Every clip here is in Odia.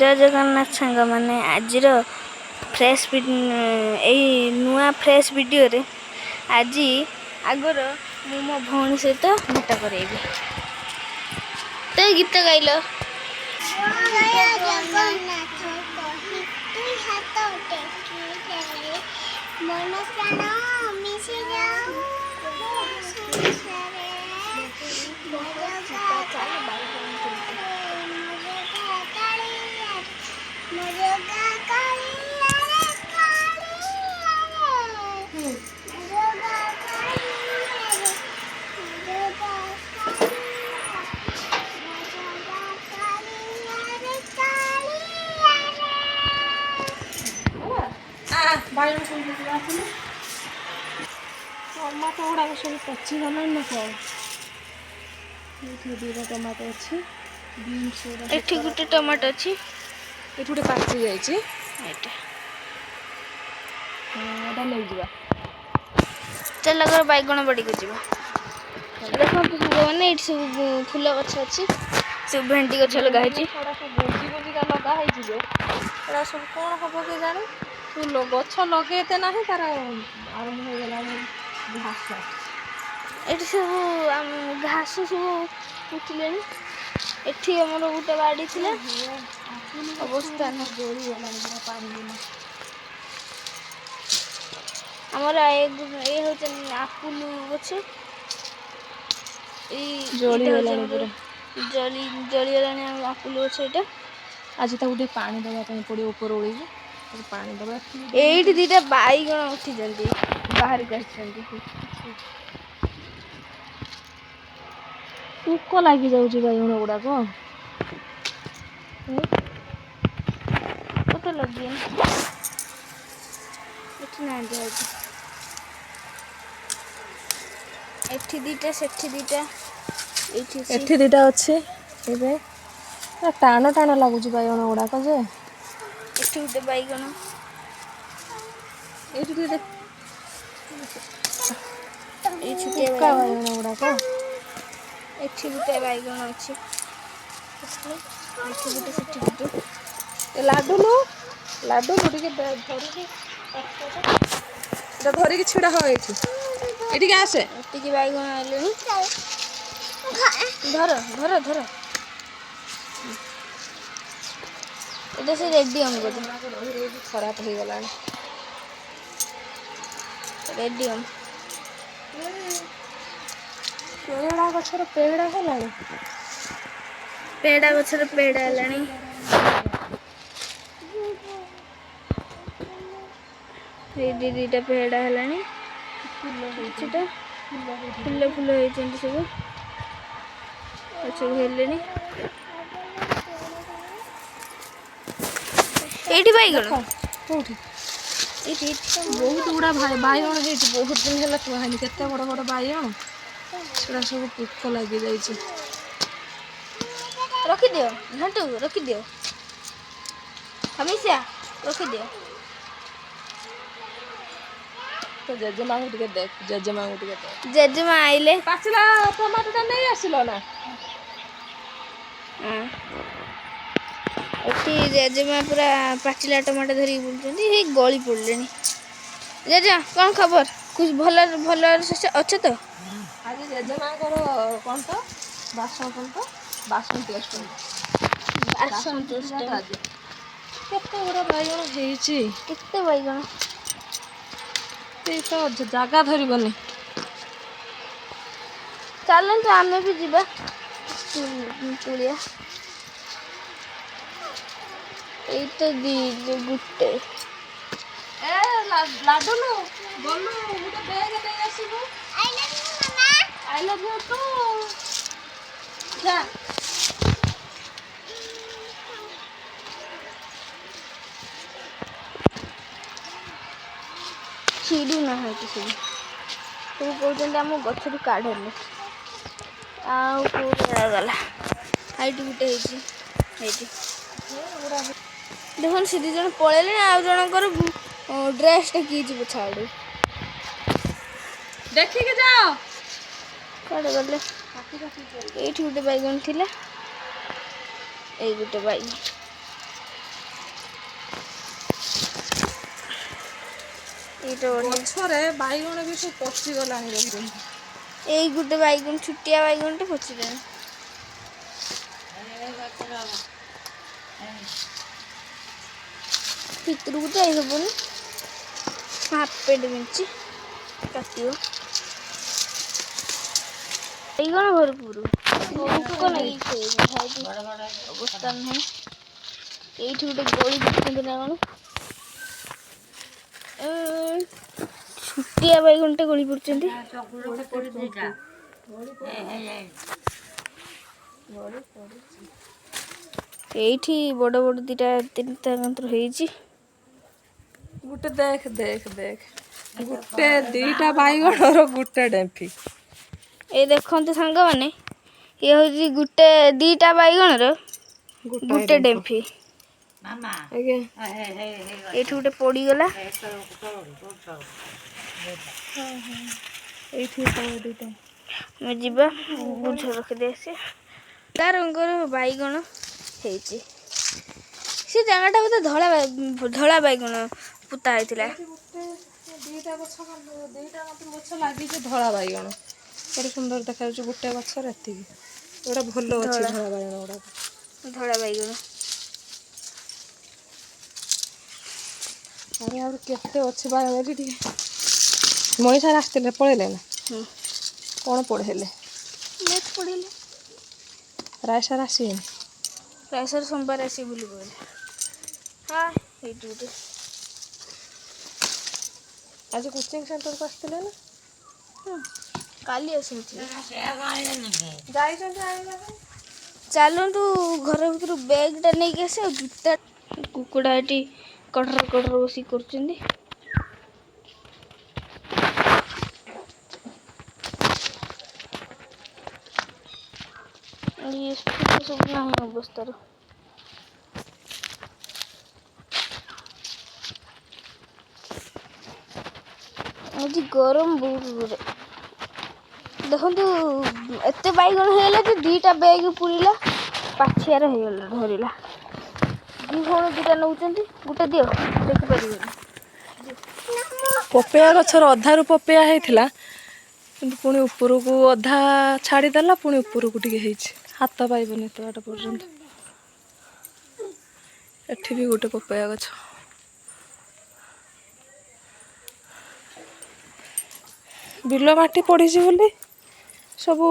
ଜୟ ଜଗନ୍ନାଥ ସାଙ୍ଗମାନେ, ଆଜିର ଫ୍ରେଶ୍ ଏଇ ନୂଆ ଫ୍ରେଶ୍ ଭିଡ଼ିଓରେ ଆଜି ଆଗର ମୁଁ ମୋ ଭଉଣୀ ସହିତ ଭେଟ କରେଇବି। ତ ଗୀତ ଗାଇଲ। ଜୟ ଜଗନ୍ନାଥ କହି ଦୁଇ ହାତ ଟେକି ଦେଲେ ମନ ପ୍ରାଣ ମିଶି ଯାଉ ସଂସାରେ। ମୋ ଜଗା, ମୋ ଜଗା କାଳିଆ, ମୋ ଜଗା କାଳିଆରେ କାଳିଆରେ, ମୋ ଜଗା କାଳିଆରେ, ମୋ ଜଗା କାଳିଆ, ମୋ ଜଗା କାଳିଆରେ କାଳିଆରେ। ବାଇଗଣ ସବୁ ଆସିଲୁ, ଟମାଟୋ ଗୁଡ଼ାକ ସବୁ ପଚିଗଲାଣି ନା କ'ଣ? ଏଇଠି ଦୁଇଟା ଟମାଟୋ ଅଛି, ବିନ୍ସ ଗୁଡ଼ା ସବୁ। ଏଠି ଗୋଟେ ଟମାଟୋ ଅଛି। ଏଠି ଗୋଟେ ପାଚି ଯାଇଛି। ଏଇଟା। ହଁ, ଏଇଟା ନେଇଯିବା। ଚାଲ, ଆଗର ବାଇଗଣ ବାଡ଼ିକୁ ଯିବା। ଦେଖନ୍ତୁ ସାଙ୍ଗମାନେ, ଏଇଠି ସବୁ ଫୁଲ ଗଛ ଅଛି, ସବୁ ଭେଣ୍ଡି ଗଛ ଲଗା ହେଇଛି। ସେଗୁଡ଼ା ସବୁ ଗୁଞ୍ଜି ଗୁଞ୍ଜିକା ଲଗା ହେଇଛି ଯେ ଏଗୁଡ଼ା ସବୁ କ'ଣ ହବ କେଜାଣି। ସବୁ ଗଛ ଲଗେଇତେ ନାହିଁ, ତାର ଆରମ୍ଭ ହେଇଗଲାଣି ଘାସ। ଏଠି ସବୁ ଘାସ ସବୁ ଉଠିଲେଣି। ଏଠି ଆମର ଗୋଟେ ବାଡ଼ି ଥିଲା, ଅବସ୍ଥା ନାହିଁ। ଜଳିଗଲାଣି ପୁରା ପାଣି ବିନା। ଆମର ଏ ହେଉଛନ୍ତି ଆପୁଲ ଗଛ। ଏଇ ଏଇଟା ହଉଛି ଜଳିଗଲାଣି ଆମର ପୁରା। ଜଳିଗଲାଣି ଆମ ଆପୁଲ ଗଛ ଏଇଟା। ଆଜି ତାକୁ ଟିକେ ପାଣି ଦେବା ପାଇଁ ପଡ଼ିବ, ଉପର ଓଳିକି ତାକୁ ପାଣି ଦେବା। ଏଇଠି ଦିଟା ବାଇଗଣ ଉଠିଛନ୍ତି, ବାହାରକୁ ଆସିଛନ୍ତି। ପୋକ ଲାଗି ଯାଉଛି ବାଇଗଣ ଗୁଡ଼ାକ। ପୋକ ଲଗେଇନି, ଏଠି ନାହାନ୍ତି। ହଉଛି ଏଠି ଦିଟା, ସେଠି ଦିଟା, ଏଇଠି ଅଛି। ଏଠି ଦିଟା ଅଛି। ଏବେ ପୁରା ଟାଣ ଟାଣ ଲାଗୁଛି ବାଇଗଣ ଗୁଡ଼ାକ ଯେ। ଏଠି ଗୋଟେ ବାଇଗଣ। ଏଇଠି ଟିକେ ଦେଖ। ଏଇ ଛୋଟିଆ ପୋକା ବାଇଗଣ। ବାଇଗଣ ଗୁଡ଼ାକ। ଏଠି ଗୋଟେ ବାଇଗଣ ଅଛି, ଏଠି ଗୋଟେ, ସେଠି ଗୋଟେ। ଏ ଲାଡୁଲୁ, ଲାଡୁଲୁ, ଟିକେ ଧରିକି, ଏଟା ଧରିକି ଛିଡ଼ା ହ ଏଇଠି, ଏଠିକି ଆସେ। ଏତିକି ବାଇଗଣ ଆଇଲେଣି। ଧର ଧର ଧର। ଏଟା ସେ ରେଡ଼ିୟମ ବୋଧେ। ରହି ରହିକି ଖରାପ ହେଇଗଲାଣି। ରେଡ଼ିୟମ। ପେଡ଼ା ଗଛର ପେଡ଼ା ହେଲାଣି। ପେଡ଼ା ଗଛର ପେଡ଼ା ହେଲାଣି। ଏଇଠି ଦିଟା ପେଡ଼ା ହେଲାଣି। ଫୁଲ କିଛିଟା ଫୁଲ। ଫୁଲ ଫୁଲ ହେଇଛନ୍ତି, ସବୁ ଗଛକୁ ହେଲେଣି। ଏଇଠି ବାଇଗଣ। କୋଉଠି? ଏଇଠି, ଏଇଠି। ବହୁତ ଗୁଡ଼ା ବାଇଗଣ ହେଇଛି। ବହୁତ ଦିନ ହେଲା ଥୁଆ ହେଇନି। କେତେ ବଡ଼ ବଡ଼ ବାଇଗଣ, ସେଗୁଡ଼ା ସବୁ ପୋକ ଲାଗି ଯାଇଛି। ରଖିଦିଅ ଘାଣ୍ଟୁ, ରଖିଦିଅ। ହମିଶା, ରଖିଦିଅ। ତ ଜେଜେମାଙ୍କୁ ଟିକେ ଦେଖ, ଜେଜେମାଙ୍କୁ ଟିକେ ଦେଖ। ଜେଜେମା ଆଇଲେ। ପାଚିଲା ଟମାଟୋଟା ନେଇ ଆସିଲ ନା? ହଁ, ଏଠି ଜେଜେମା ପୁରା ପାଚିଲା ଟମାଟୋ ଧରିକି ବୁଲୁଛନ୍ତି। ହେଇ ଗଳି ପଡ଼ିଲେଣି। ଜେଜେ, କ'ଣ ଖବର? ଖୁସି, ଭଲ ଭଲ ଅଛ ତ? ଆଜି ଜେଜେମାଙ୍କର କ'ଣ ତ ବାସନ, କ'ଣ ତ ବାସନ୍ତୀ ଅଷ୍ଟମୀ। ବାସନ୍ତୀ ଅଷ୍ଟମୀ। ଆଜି କେତେ ଗୁଡ଼ା ବାଇଗଣ ହେଇଛି। କେତେ ବାଇଗଣ! ଏଇ ତ ଜାଗା ଧରିବନି। ଚାଲନ୍ତୁ, ଆମେ ବି ଯିବା ତୁଳିଆ। ଏଇ ତ ଦି ଗୋଟେ। ଏ ଲାଡୁଲୁ, ଗଲୁ ଗୋଟେ ବ୍ୟାଗ ନେଇ ଆସିବୁ। I love you, Mama. I love you too. ଯା। ଛିଡ଼ୁ ନାହାନ୍ତି। ସବୁ ସବୁ କହୁଛନ୍ତି ଆମ ଗଛରୁ କାଢ଼ଲେ। ଆଉ କୋଉ ଗଲା? ଏଇଠି ଗୋଟେ ହେଇଛି, ଏଇଠି ଦେଖନ୍ତୁ। ସେ 2 ଜଣ ପଳେଇଲେଣି, ଆଉ ଜଣଙ୍କର ଡ୍ରେସଟା କିଏ ଯିବ ଛାଡ଼ୁ। ଦେଖିକି ଯାଅ। କୁଆଡ଼େ ଗଲେ? ଏଇଠି ଗୋଟେ ବାଇଗଣ ଥିଲା, ଏଇ ଗୋଟେ ବାଇଗଣ। ଏଇଟା ବଢିଆ। ଗଛରେ ବାଇଗଣ ବି ସବୁ ପଚିଗଲାଣି ରହି ରହି। ଏଇ ଗୋଟେ ବାଇଗଣ, ଛୋଟିଆ ବାଇଗଣଟେ ପଚିଲାଣି। ଭିତରକୁ ଯାଇ ହବନି। ହାଫ୍ ପ୍ୟାଣ୍ଟ ପିନ୍ଧିଛି, କାଟିବ। ବାଇଗଣ ଭରପୁର, ପୋକ ଲାଗିକି ଖାଇଛି, ଅବସ୍ଥା ନାହିଁ। ଏଇଠି ଗୋଟେ ଗୋଳି ବିକୁଛନ୍ତି ନା କଣ? ଛୋଟିଆ ବାଇଗଣଟେ ଗଳି ପଡୁଛନ୍ତି। ଏଇଠି ବଡ଼ ବଡ଼ ଦିଟା ତିନିଟା ମାତ୍ର ହେଇଛି। ଗୋଟେ ଦେଖ ଦେଖ ଦେଖ, ଗୋଟେ ଦିଟା ବାଇଗଣର ଗୋଟେ ଡେମ୍ଫି। ଏଇ ଦେଖନ୍ତୁ ସାଙ୍ଗମାନେ, ଇଏ ହଉଛି ଗୋଟେ ଦିଟା ବାଇଗଣର ଗୋଟେ ଡେମ୍ଫି। ଆଜ୍ଞା। ଏଇଠି ଗୋଟେ ପଡିଗଲା। ଏଇଠି ତଳେ ଦିଟା। ଆମେ ଯିବା, ବୁଝ ରଖିଦେଇ ଆସିବା। ତା ରଙ୍ଗର ବାଇଗଣ ହେଇଛି। ସେ ଜାଗାଟା ବୋଧେ ଧଳା ଧଳା ବାଇଗଣ ପୋତା ହେଇଥିଲା। ଏଇଠି ଗୋଟେ ଦିଟା ଗଛ, ଦିଟା ମାତ୍ର ଗଛ ଲାଗିଛି ଧଳା ବାଇଗଣ। କେତେ ସୁନ୍ଦର ଦେଖାଯାଉଛି ଗୋଟେ ଗଛରେ ଏତିକି। ଏଗୁଡ଼ା ଭଲ ଅଛି। ଧଳା। ଧଳା ବାଇଗଣ ଗୁଡ଼ାକ। ଧଳା ବାଇଗଣ। ଆରେ, ଆହୁରି କେତେ ଅଛି ବାଇଗଣ ଏଠି। ଟିକେ ମଣିଷ ଆସିଥିଲେ, ପଳେଇଲେ ନା? ହୁଁ। କ'ଣ ପଢ଼େଇଲେ? ମ୍ୟାଥ୍ ପଢ଼ିଲେ। ରାୟ ସାର୍ ଆସିବେନି? ପ୍ରାୟ ସାର୍ ସୋମବାର ଆସିବେ ବୋଲି କହିଲେ। ହଁ, ଏଇଠି ଗୋଟେ। ଆଜି କୋଚିଂ ସେଣ୍ଟରକୁ ଆସିଥିଲେ ନା? ହୁଁ, କାଲି ଆସିନଥିଲେ। ଯାଇଛନ୍ତି ଆଣିବା ପାଇଁ। ଚାଲନ୍ତୁ, ଘର ଭିତରୁ ବ୍ୟାଗ୍ଟା ନେଇକି ଆସେ ଆଉ ଜୁତା। କୁକୁଡ଼ା ଏଠି କଟର କଟର ବସିକି କରୁଛନ୍ତି। ଇଏ ସବୁ ନାହିଁ ଅବସ୍ଥାର। ଆଜି ଗରମ ବହୁତ ଜୋରେ। ଦେଖନ୍ତୁ, ଏତେ ବାଇଗଣ ହେଇଗଲା ଯେ ଦିଟା ବ୍ୟାଗ୍ ପୁରିଲା, ପାଛିଆର ହେଇଗଲା, ଧରିଲା। ଦି ଭଉଣୀ ଦିଟା ନେଉଛନ୍ତି। ଗୋଟେ ଦିଅ, ଦେଖିପାରିବେନି। ପପେୟା ଗଛର ଅଧାରୁ ପପେୟା ହେଇଥିଲା, କିନ୍ତୁ ପୁଣି ଉପରକୁ ଅଧା ଛାଡ଼ିଦେଲା, ପୁଣି ଉପରକୁ ଟିକେ ହେଇଛି। ହାତ ପାଇବନି ଏତେ ବାଟ ପର୍ଯ୍ୟନ୍ତ। ଏଠି ବି ଗୋଟେ ପପେୟା ଗଛ। ବିଲ ମାଟି ପଡ଼ିଛି ବୋଲି ସବୁ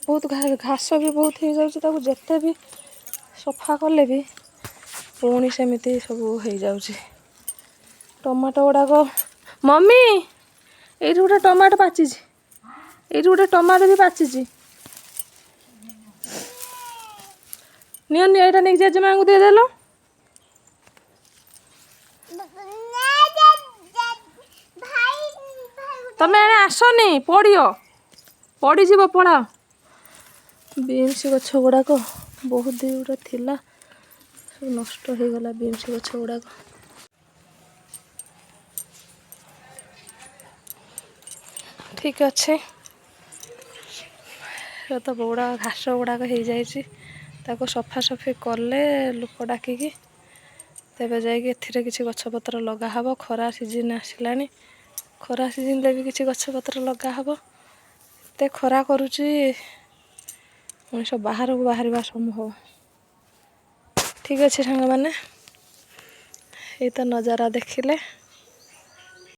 ବହୁତ ଘାସ ବି ବହୁତ ହେଇଯାଉଛି। ତାକୁ ଯେତେ ବି ସଫା କଲେ ବି ପୁଣି ସେମିତି ସବୁ ହେଇଯାଉଛି। ଟମାଟୋ ଗୁଡ଼ାକ, ମମି, ଏଇଠି ଗୋଟେ ଟମାଟୋ ପାଚିଛି। ଏଇଠି ଗୋଟେ ଟମାଟୋ ବି ପାଚିଛି। ନିଅ ନିଅ, ଏଇଟା ନେଇକି ଜେଜେମାଙ୍କୁ ଦେଇଦେଲ। ଭାଇ ଭାଇ। ତମେ ଏଣେ ଆସନି, ପଡ଼ିବ, ପଡ଼ିଯିବ, ପଳାଅ। ବିନ୍ସ ଗଛ ଗୁଡ଼ାକ ବହୁତ ଗୁଡ଼ା ଥିଲା, ସବୁ ନଷ୍ଟ ହେଇଗଲା ବିନ୍ସ ଗଛ ଗୁଡ଼ାକ। ଠିକ୍ ଅଛି। ଏ ତ ବଉଡ଼ା ଘାସ ଗୁଡ଼ାକ ହେଇଯାଇଛି। ତାକୁ ସଫାସଫି କଲେ ଲୋକ ଡାକିକି, ତେବେ ଯାଇକି ଏଥିରେ କିଛି ଗଛପତ୍ର ଲଗା ହେବ। ଖରା ସିଜିନ୍ ଆସିଲାଣି, ଖରା ସିଜିନ୍ରେ ବି କିଛି ଗଛପତ୍ର ଲଗା ହେବ। ଏତେ ଖରା କରୁଛି, ମଣିଷ ବାହାରକୁ ବାହାରିବା ଅସମ୍ଭବ। ଠିକ୍ ଅଛି ସାଙ୍ଗମାନେ, ଏଇ ତ ନଜାରା ଦେଖିଲେ।